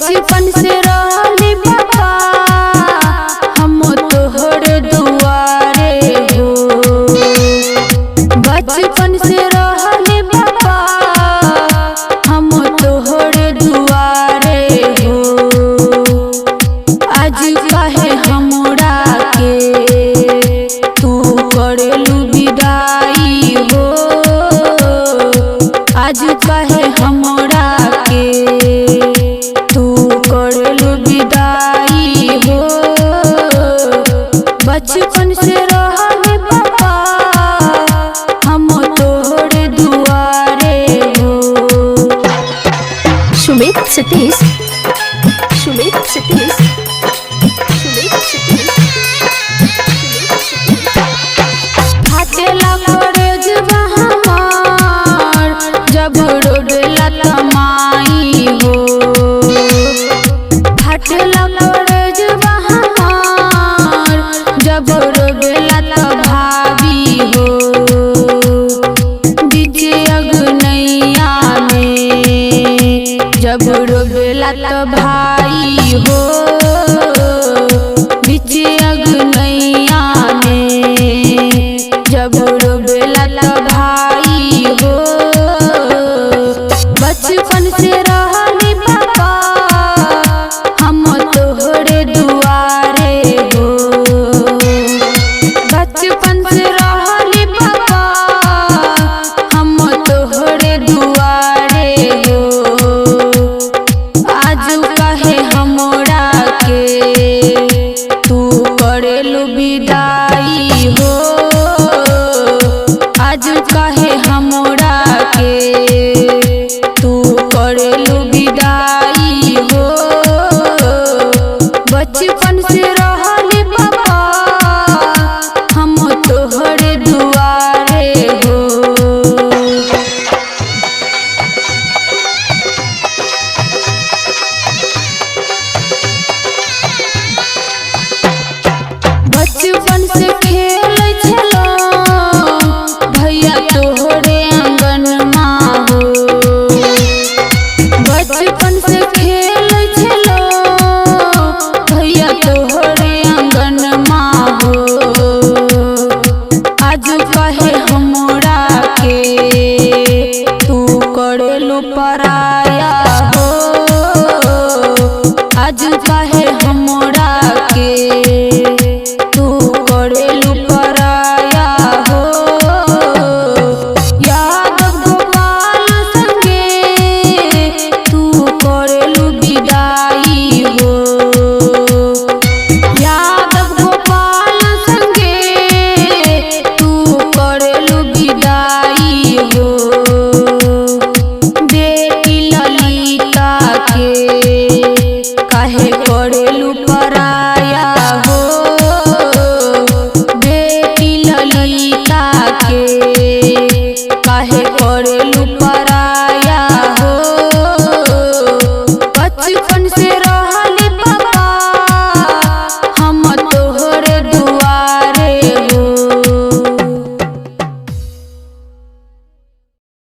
बचपन से रहली बाबा हम तोहर दुआरे हो। बचपन से रहली बाबा हम तोहर दुआरे हो। आज काहे हमरा के तू करेलू विदाई हो। आज काहे हमरा के तू करेलू विदाई हो। बचपन से रहली बाबा हम तोहर दुआरे हो। सुमित सतीश, सुमित सतीश, सुमित सतीश, सुमित सतीश। फाटेला करेजवा हमार जब रोवेला तमाई हो। फाटेला करेजवा हमार जब रोवेला त भाभी हो। बीच अगनैया में जब रोवेला त भाई हो। बीच अगनैया में जब रोवेला त भाई हो। बचपन से रहली बाबा हम तोहरे दुआरे हो। बचपन से रहली बाबा हम तोहरे दुआरे हो। आज काहे हमरा के तू करेलू विदाई हो। आज काहे हमरा के तू करेलू विदाई हो। बचपन से रहली बाबा हम तोहरे दुआरे हो। बचपन से खेल छलो भैया तोहरे आंगनमा हो। बचपन से खेल छलो भैया तोहरे आंगनमा हो। आज कहे हमरा के तू करेलू पराई।